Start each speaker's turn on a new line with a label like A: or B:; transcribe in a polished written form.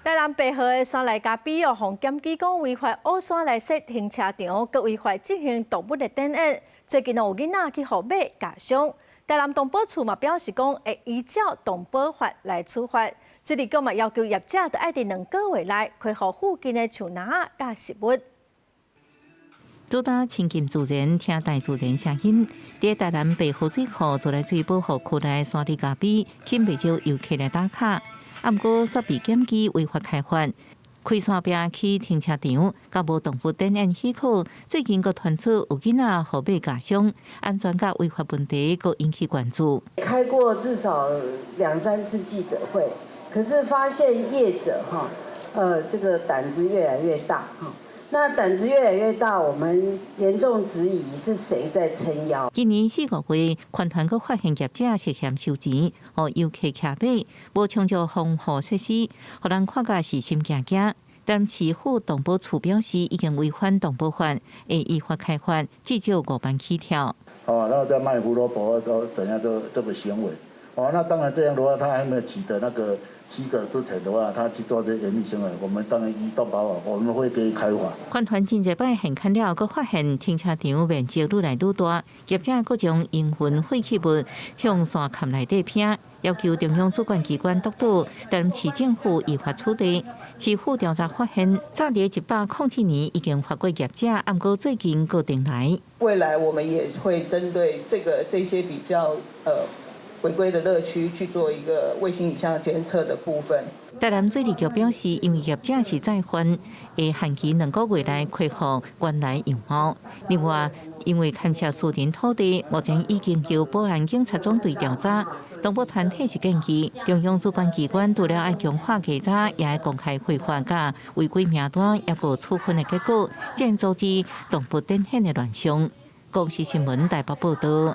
A: 台南白河的山內咖啡哦，予檢舉講違法挖山來設停車場，閣違法進行動物的展演。最近有囡仔去予馬咬傷，台南動保處嘛表示講會依照動保法來處罰。水利局嘛要求業者著愛佇2個月內恢復附近的樹林佮植物。
B: 主打親近自然、聽大自然聲音，佇台南白河水庫自來水保護區內山裡咖啡，吸引袂少遊客來打卡。啊，毋過煞被檢舉違法開發，開山壁起停車場，佮無動物展演許可，最近閣傳出有囡仔予馬咬傷，安全佮違法問題閣引起關注。
C: 開過至少兩三次記者會，可是發現業者哈，這個膽子越來越大哈。那膽子越來越大，我們嚴重質疑是誰在撐腰。
B: 今年四五月，環團閣發現業者涉嫌收錢，予遊客騎馬，無充足防護設施，予人看甲是心驚驚。但市府動保處表示，已經違反動保法，會依法開罰，至少5萬起跳。
D: 哦，然後在賣胡蘿蔔都怎樣都這個行為。哦，那當然這樣的話，他還沒有取得那個許可之前的話，他去做這營利行為，我們當然依動保法，我們會給予開罰。
B: 環團真濟擺現勘了，閣發現停車場面積愈來愈大，業者閣將營運廢棄物向山崁內底拋，要求中央主管機關督導，台南市政府依法處理。市府調查發現，早佇107年已經罰過業者，毋過最近閣重來。
E: 未來我們也會針對這些比較違規的樂區去做一個衛星影像監測的部分。
B: 台南水利局表示，因為業者是再犯，會限期2個月內恢復原來樣貌。另外，因為牽涉私人土地，目前已經由保安警察總隊調查。動保團體是建議，中央主管機關除了愛強化稽查，也愛公開違法佮違規名單，抑閣處分的結果，才能阻止動物展演的亂象。公視新聞台北報道。